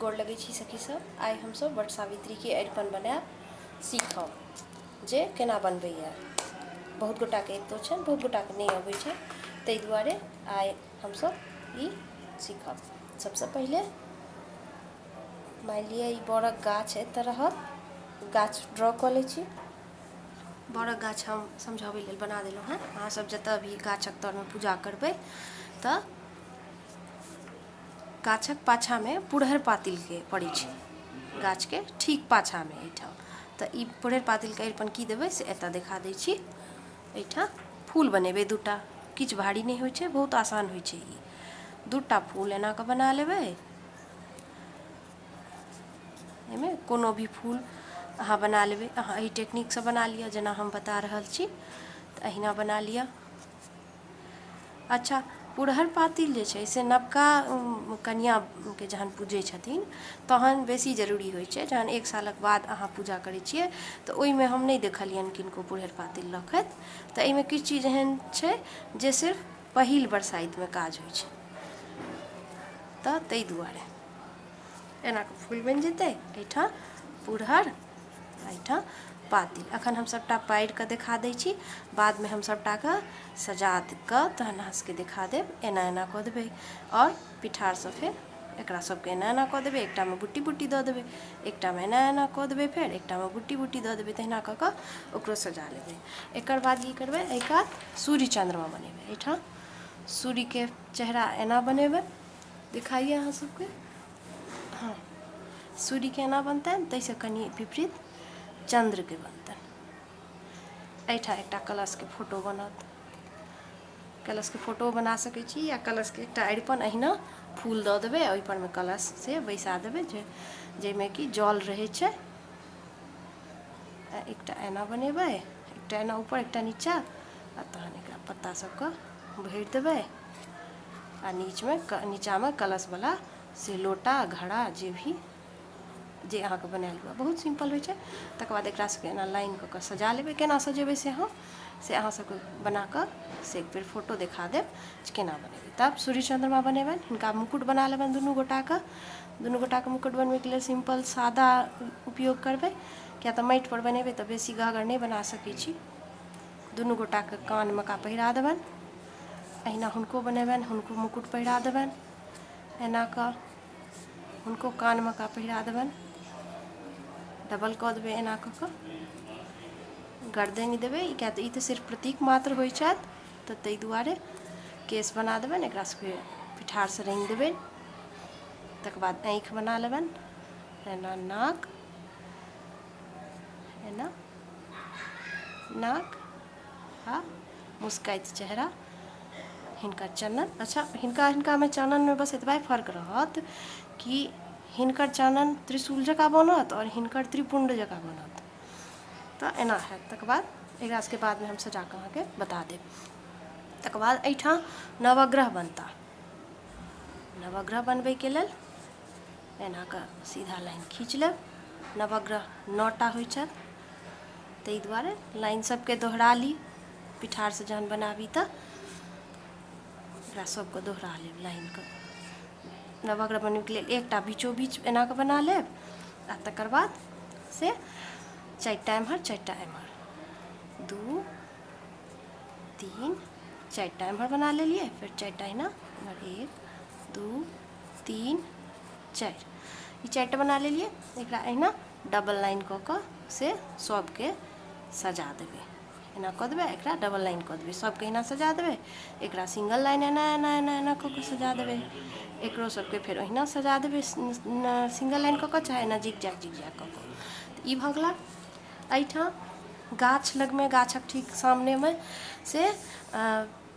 गोर लगै छी सखी सब। आइ हमसब वट सावित्रीके अरिपन बनायब सीखब जे केना बनबैए। बहुत गोटाके अबितो छनि, बहुत गोटाके नहि अबै छै, ताहि दुआरे आइ हमसब ई सीखब। सबसँ पहिले मानि लिअ ई बड़क गाछ एतऽ रहत, गाछ ड्रॉ कऽ लै छी। बड़क गाछ हम समझाबै लेल बना देलहुँ हेँ। अहाँ सब जतऽ भी गाछक तरमे पूजा करबै तऽ गाछक पाछाँमे पुरहर पातिलके पड़ै छै, गाछके ठीक पाछाँमे एहिठाम। तऽ ई पुरहर पातिलके अरिपन की देबै से एतऽ देखा दै छी। एहिठाम फूल बनेबै दूटा, किछु भारी नहि होइ छै, बहुत आसान होइ छै ई। दूटा फूल एना कऽ बना लेबै। एहिमे कोनो भी फूल अहाँ बना लेबै। अहाँ एहि टेक्निकसँ बना लिअ जेना हम बता रहल छी, तऽ अहिना बना लिअ। अच्छा, पुरहर पातिल जे छै से नवका कनिआँके जहन पूजै छथिन तहन बेसी जरूरी होइ छै। जहन एक सालक बाद अहाँ पूजा करै छियै तऽ ओहिमे हम नहि देखलियनि किनको पुरहर पातिल रखैत। तऽ एहिमे किछु चीज एहन छै जे सिर्फ पहिल बरसाइतमे काज होइ छै, तऽ ताहि दुआरे एना कऽ फूल बनि जेतै। एहिठाम पुरहर, एहिठाम पातिल। अखन हम सभटा पारि कऽ देखा दै छी, बादमे हम सभटाके सजा कऽ तहन अहाँ सबके देखा देब। एना एना कऽ देबै आओर पिठारसँ फेर एकरा सबके एना एना कऽ देबै। एकटामे बुट्टी बुट्टी दऽ देबै, एकटामे एना एना कऽ देबै, फेर एकटामे बुट्टी बुट्टी दऽ देबै। तहिना कऽ कऽ ओकरो सजा लेबै। एकर बाद की करबै, एहि कात सूर्य चन्द्रमा बनेबै। एहिठाम सूर्यके चेहरा एना बनेबै, देखाइए अहाँ सबके? हँ, सूर्यके एना बनतनि, ताहिसँ कनि विपरीत चन्द्रके बनतनि। एहिठाम एकटा कलशके फोटो बनत। कलशके फोटो बना सकै छी या कलशके एकटा अरिपन अहिना फूल दऽ देबै, ओहिपर मे कलश से बैसा देबै जे जाहिमे कि जल रहै छै। एकटा एना बनेबै, एकटा एना ऊपर, एकटा नीचा, आ तहन एकरा पत्ता सबके भरि देबै आ नीचमे नीचामे कलशवला से लोटा घड़ा जे भी जे अहाँके बनायल हुए। बहुत सिम्पल होइ छै। तकर बाद एकरा सबके एना लाइन कऽ कऽ सजा लेबै। केना सजेबै से हम से अहाँ सबके बना कऽ से एक बेर फोटो देखा देब जे केना बनेबै। तब सूर्य चन्द्रमा बनेबनि, हिनका मुकुट बना लेबनि दुनू गोटाके। दुनू गोटाके मुकुट बनबैके लेल सिम्पल सादा उपयोग करबै, किया तऽ माटिपर बनेबै तऽ बेसी गहगर नहि बना सकै छी। दुनू गोटाके कानमे का पहिरा देबनि। अहिना हुनको बनेबनि, हुनको मुकुट पहिरा देबनि। एना कऽ हुनको कानमे का पहिरा देबनि, डबल कऽ देबै एना कऽ कऽ। गरदनि देबै, किया तऽ ई तऽ सिर्फ प्रतीक मात्र होइ छथि, तऽ ताहि दुआरे केश बना देबनि। एकरा सबके पिठारसँ रङ्गि देबै। तकर बाद आँखि बना लेबनि एना, नाक एना, नाक आ मुस्काइत चेहरा। हिनकर चानन, अच्छा, हिनका हिनकामे चाननमे बस एतबा फर्क रहत कि हिनकर चानन त्रिशूल जकाँ बनत आओर हिनकर त्रिपुण्ड जकाँ बनत। तऽ एना हैत। तकर बाद एकरा सबके बादमे हम सजा कऽ अहाँके बता देब। तकर बाद एहिठाम नवग्रह बनता। नवग्रह बनबैके लेल एना कऽ सीधा लाइन खींच लेब। नवग्रह 9 टा होइ छथि, ताहि दुआरे लाइन सबके दोहरा ली। पिठारसँ जहन बनाबी तऽ एकरा सबके दोहरा लेब लाइनके। नवग्रह बनबैके लेल एकटा बीचो बीच एना कऽ बना लेब आ तकर बाद से 4 टा एम्हर, 4 टा एम्हर, 2, 3, 4 टा एम्हर बना लेलियै। फेर 4 टा एना एम्हर, 1, 2, 3, 4, ई 4 टा बना लेलियै। एकरा एहिना डबल लाइन कऽ कऽ से सबके सजा देबै। एना कऽ देबै, एकरा डबल लाइन कऽ देबै, सबके एहिना सजा देबै। एकरा सिंगल लाइन एना एना एना एना कऽ कऽ सजा देबै। एकरो सबके फेर ओहिना सजा देबै, सिंगल लाइन कऽ कऽ चाहे एना जिग जैग जिग जैग कऽ कऽ। तऽ ई भऽ गेला। एहिठाम गाछ लगमे, गाछक ठीक सामनेमे से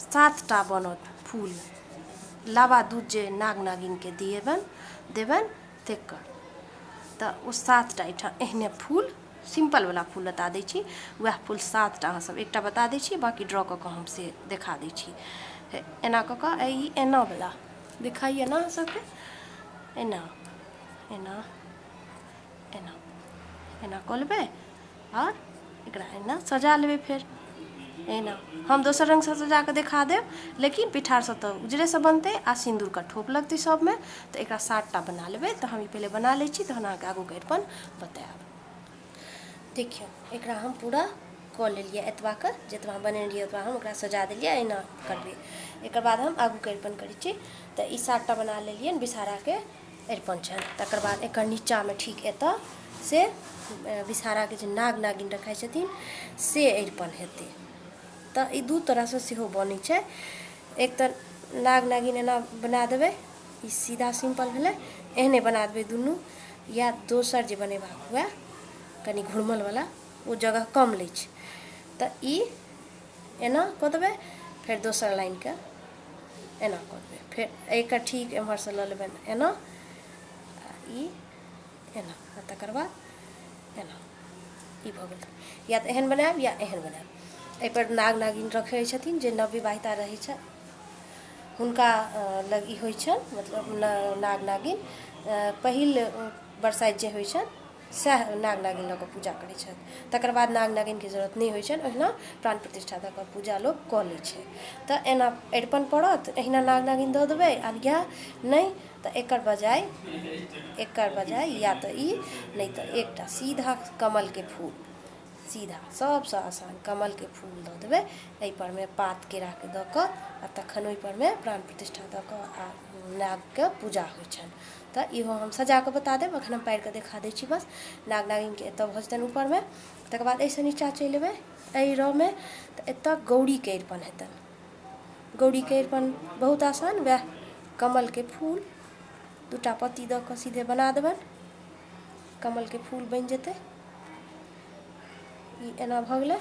7 टा बनत फूल, लावा दूध जे नाग नागिनके दिएबनि देबनि तकर। तऽ ओ 7 टा एहिठाम एहने फूल, सिम्पलवला फूल बता दै छी, वएह फूल 7 टा। अहाँ सब एकटा बता दै छी, बाँकी ड्रॉ कऽ कऽ हम से देखा दै छी। एना कऽ कऽ ई एनावला देखाइए ने अहाँ सबके? एना एना एना एना कऽ लेबै आओर एकरा एना सजा लेबै। फेर एना हम दोसर रङ्गसँ सजा कऽ देखा देब, लेकिन पिठारसँ तऽ उजरेसँ बनतै आ सिन्दूरके ठोप लगतै सभमे। तऽ एकरा 7टा बना लेबै। तऽ हम ई पहिले बना लै छी, तहन अहाँके आगूके अरिपन बतायब। देखियौ, एकरा हम पूरा कऽ लेलियै। एतबाके जतबा बनेने रहियै ओतबा हम ओकरा सजा देलियै। एना करबै। एकर बाद हम आगूके अरिपन करै छी। तऽ ई 7टा बना लेलियनि, विषहाराके अरिपन छनि। तकर बाद एकर नीचाँमे ठीक एतऽ से विषहाराके जे नाग नागिन रखाइ छथिन से अरिपन हेतै। तऽ ई दू तरहसँ सेहो बनै छै। एक तऽ नाग नागिन एना बना देबै, ई सीधा सिम्पल भेलै, एहने बना देबै दुनू, या दोसर जे बनेबाक हुए कनि घुरमलवला, ओ जगह कम लै छै, तऽ ई एना कऽ देबै, फेर दोसर लाइनके एना कऽ देबै, फेर एकर ठीक एम्हरसँ लऽ लेबनि एना, आ ई एना, आ तकर बाद एना। ई भऽ गेल। या तऽ एहन बनायब या एहन बनायब। एहिपर नाग नागिन रखै छथिन। जे नवविवाहिता रहै छै हुनका लग ई होइ छनि, मतलब नाग नागिन पहिल बरसाइत जे होइ छनि सएह नाग नागिन लऽ कऽ पूजा करै छथि। तकर बाद नाग नागिनके जरूरत नहि होइ छनि, ओहिना प्राण प्रतिष्ठा दऽ कऽ पूजा लोक कऽ लै छै। तऽ एना अरिपन पड़त, एहिना नाग नागिन दऽ देबै, आ या नहि तऽ एकर बजाय या तऽ ई, नहि तऽ एकटा सीधा कमलके फूल, सीधा सबसँ आसान कमलके फूल दऽ देबै एहिपरमे, पात केराके दऽ कऽ, आ तखन ओहिपरमे प्राण प्रतिष्ठा दऽ कऽ आ नागके पूजा होइ छनि। तऽ इहो हम सजा कऽ बता देब, एखन हम पारि कऽ देखा दै छी। बस नाग नागिनके एतऽ भऽ जेतनि ऊपरमे। तकर बाद एहिसँ नीचाँ चलि एबै एहि रऽमे, तऽ एतऽ गौरीके अरिपन हेतनि। गौरीके अरिपन बहुत आसान, वएह कमलके फूल दूटा पत्ती दऽ कऽ सीधे बना देबनि, कमलके फूल बनि जेतै। ई एना भऽ गेलै,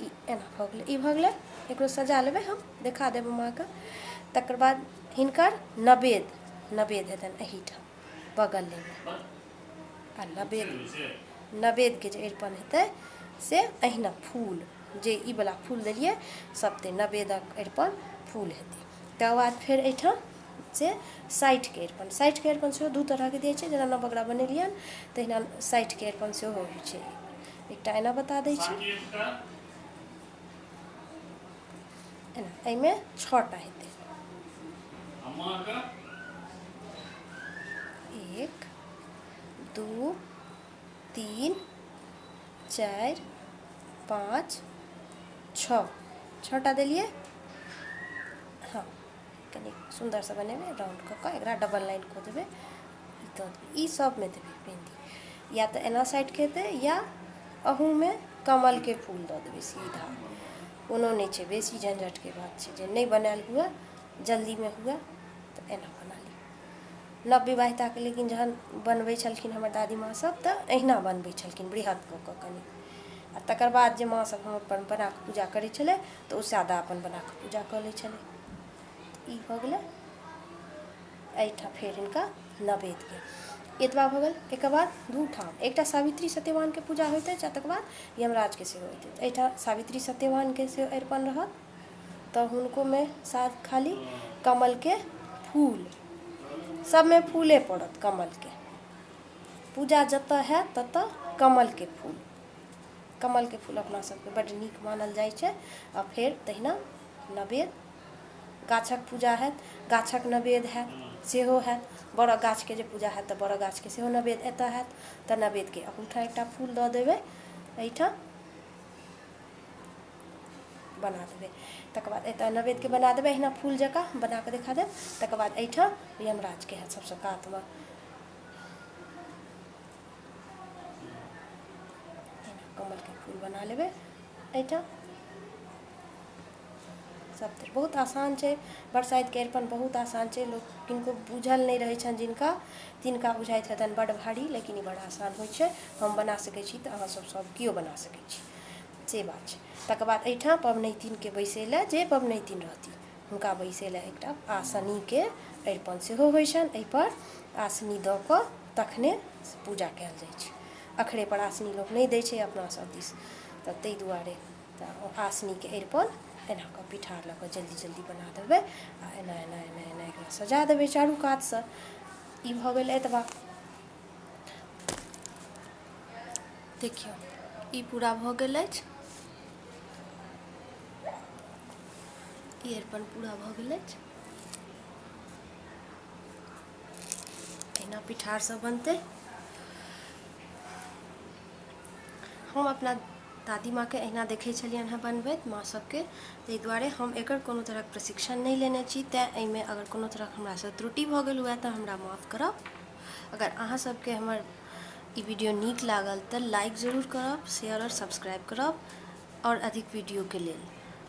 ई एना भऽ गेलै, ई भऽ गेलै। एकरो सजा लेबै, हम देखा देब हम अहाँके। तकर बाद हिनकर नवेद, नवेद हेतनि एहिठाम बगलेमे, आ नवेद, नवेदके जे अरिपन हेतै से एहिना फूल, जे ई वला फूल देलियै सब ते नवेदक अरिपन फूल हेतै। तकर बाद फेर एहिठाम से साठिके अरिपन। साठिके अरिपन सेहो दू तरहके दै छै। जेना नवबगड़ा बनेलियनि तहिना साठिके अरिपन सेहो होइ छै। एकटा एना बता दै छी, एना, एहिमे 6टा हेतै। 1, 2, 3, 4, 5, 6, 6टा देलियै। हँ, कनि सुन्दरसँ बनेबै, राउंड कऽ कऽ एकरा डबल लाइन कऽ देबै। ई दऽ देबै, ई सबमे देबै मेहन्दी। या तऽ एना साइडके हेतै या अहूमे कमलके फूल दऽ देबै सीधा, कोनो नहि छै बेसी झंझटके बात छै। जे नहि बनायल हुए, जल्दीमे हुए, तऽ एना बना ली नवविवाहिताके। लेकिन जहन बनबै छलखिन हमर दादी माँ सब तऽ एहिना बनबै छलखिन, बृहत कऽ कऽ कनि, आ तकर बाद जे माँ सब हम अपन बना कऽ पूजा करै छलै तऽ ओ सादा अपन बना कऽ पूजा कऽ लै छलै। ई भऽ गेलै। एहिठाम फेर हिनका नवेदके एतबा भऽ गेल। एकर बाद दू ठाम, एकटा सावित्री सत्यवानके पूजा होइत अछि आ तकर बाद यमराजके सेहो होइत अछि। एहिठाम सावित्री सत्यवानके सेहो अरिपन रहत, तऽ हुनकोमे साथ खाली कमलके फूल, सबमे फूले पड़त कमलके। पूजा जतऽ हैत ततऽ कमलके फूल। कमलके फूल अपना सबके बड्ड नीक मानल जाइ छै। आ फेर तहिना नवेद, गाछक पूजा हैत, गाछक नवेद हैत सेहो हैत। बड़क गाछके जे पूजा हैत तऽ बड़क गाछके सेहो नवेद एतऽ हैत। तऽ नवेदके अहूठाम एकटा फूल दऽ देबै, एहिठाम बना देबै। तकर बाद एतऽ नवेदके बना देबै, एहिना फूल जकाँ बना कऽ देखा देब। तकर बाद एहिठाम यमराजके हैत सबसँ कातमे। कमलके फूल बना लेबै एहिठाम। सब तऽ बहुत आसान छै। बरसाइतके अरिपन बहुत आसान छै। लोक किनको बुझल नहि रहै छनि जिनका, तिनका बुझाइत हेतनि बड्ड भारी, लेकिन ई बड़ आसान होइ छै। हम बना सकै छी तऽ अहाँ सब सब केओ बना सकै छी, से बात छै। तकर बाद एहिठाम पबनैतिनके बैसै लए, जे पबनैतिन रहती हुनका बैसै लए एकटा आसनीके अरिपन सेहो होइ छनि। एहिपर आसनी दऽ कऽ तखने पूजा कयल जाइ छै। अखड़ेपर आसनी लोक नहि दै छै अपना सब दिस, तऽ ताहि दुआरे तऽ ओ आसनीके अरिपन एना कऽ पिठार लऽ कऽ जल्दी जल्दी बना देबै आ एना एना एना एना एकरा सजा देबै चारू कातसँ। ई भऽ गेल एतबा। देखियौ, ई पूरा भऽ गेल अछि। ई अरिपन पूरा भऽ गेल अछि। एहिना पिठार सब बनतै। हम अपना दादी माँके एहिना देखै छलियनि हेँ बनबैत, माँ सबके। ताहि दुआरे हम एकर कोनो तरहक प्रशिक्षण नहि लेने छी, तेँ एहिमे अगर कोनो तरहक हमरासँ त्रुटि भऽ गेल हुए तऽ हमरा माफ करब। अगर अहाँ सबके हमर ई वीडियो नीक लागल तऽ लाइक जरूर करब, शेयर आओर सब्सक्राइब करब आओर अधिक वीडियोके लेल,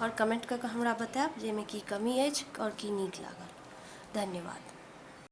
आओर कमेंट कऽ कऽ हमरा बतायब जे एहिमे की कमी अछि आओर की नीक लागल। धन्यवाद।